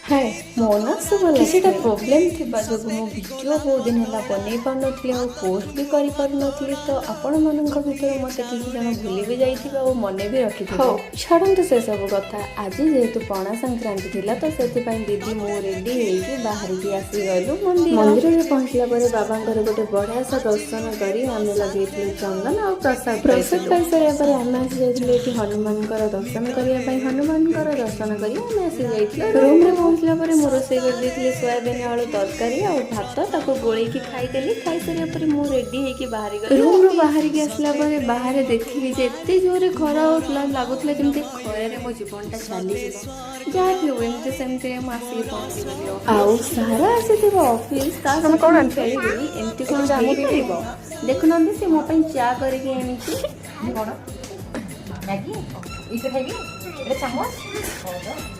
ହାଏ, ମୋ ନାଁ ଶୁଭଲକ୍ଷ୍ମୀ। କିଛିଟା ପ୍ରୋବ୍ଲେମ୍ ଥିବା ଯୋଗୁଁ ମୁଁ ଭିଡ଼ିଓ ବହୁତ ଦିନ ହେଲା ବନେଇ ପାରୁନଥିଲି ଆଉ ପୋଷ୍ଟ ବି କରିପାରୁନଥିଲି। ତ ଆପଣମାନଙ୍କ ଭିତରୁ ମୋତେ କିଛି ଜଣ ଭୁଲି ବି ଯାଇଥିବେ ଆଉ ମନେ ବି ରଖିଥିବେ। ହଉ, ଛାଡ଼ନ୍ତୁ ସେସବୁ କଥା। ଆଜି ଯେହେତୁ ପଣା ସଂକ୍ରାନ୍ତି ଥିଲା, ତ ସେଥିପାଇଁ ଦିଦି ମୁଁ ରେଡ଼ି ହେଇକି ବାହାରିକି ଆସିଗଲୁ ମନ୍ଦିର। ମନ୍ଦିରରେ ପହଞ୍ଚିଲା ପରେ ବାବାଙ୍କର ଗୋଟେ ବଢ଼ିଆ ସା ଦର୍ଶନ କରି ଆମେ ଲଗେଇଥିଲୁ ଚନ୍ଦନ ଆଉ ପ୍ରସାଦ। ପ୍ରସାଦ ପାଇସାରିବା ପରେ ଆମେ ଆସି ଯାଇଥିଲୁ ଏଠି ହନୁମାନଙ୍କର ଦର୍ଶନ କରିବା ପାଇଁ। ହନୁମାନଙ୍କର ଦର୍ଶନ କରି ଆମେ ଆସି ଯାଇଥିଲୁ। ରୁମ୍ରେ ପହଞ୍ଚିଲା ପରେ ମୁଁ ରୋଷେଇ କରିଦେଇଥିଲି ସୋୟାବିନ୍ ଆଳୁ ତରକାରୀ ଆଉ ଭାତ। ତାକୁ ଗୋଳେଇକି ଖାଇଦେଲି। ଖାଇସାରିବା ପରେ ମୁଁ ରେଡ଼ି ହେଇକି ବାହାରି ଗଲି। ରୁମ୍ରୁ ବାହାରିକି ଆସିଲା ପରେ ବାହାରେ ଦେଖିଲି ଯେ ଏତେ ଜୋରେ ଖରା ହେଉଥିଲା, ଲାଗୁଥିଲା ଯେମିତି ଖରାରେ ମୋ ଜୀବନଟା ଚାଲିଯିବ। ଯାହା ବି ହଉ, ଏମିତି ସେମିତିରେ ମୁଁ ଆସିକି ପହଞ୍ଚିଗଲି। ଆଉ ସାରା ଆସିଥିବା ଅଫିସ୍ ତା ସହିତ କଣ ମୁଁ ଆଣିଛୁ? ଖେଳିବିନି, ଏମିତି କ'ଣ ହେଇପାରିବ? ଦେଖୁନାହାନ୍ତି, ସେ ମୋ ପାଇଁ ଚା କରିକି ଆଣିଛି। କଣ ମ୍ୟାଗି? ଏଇଟା ଖାଇବି, ଏଇଟା ଚାମଚ।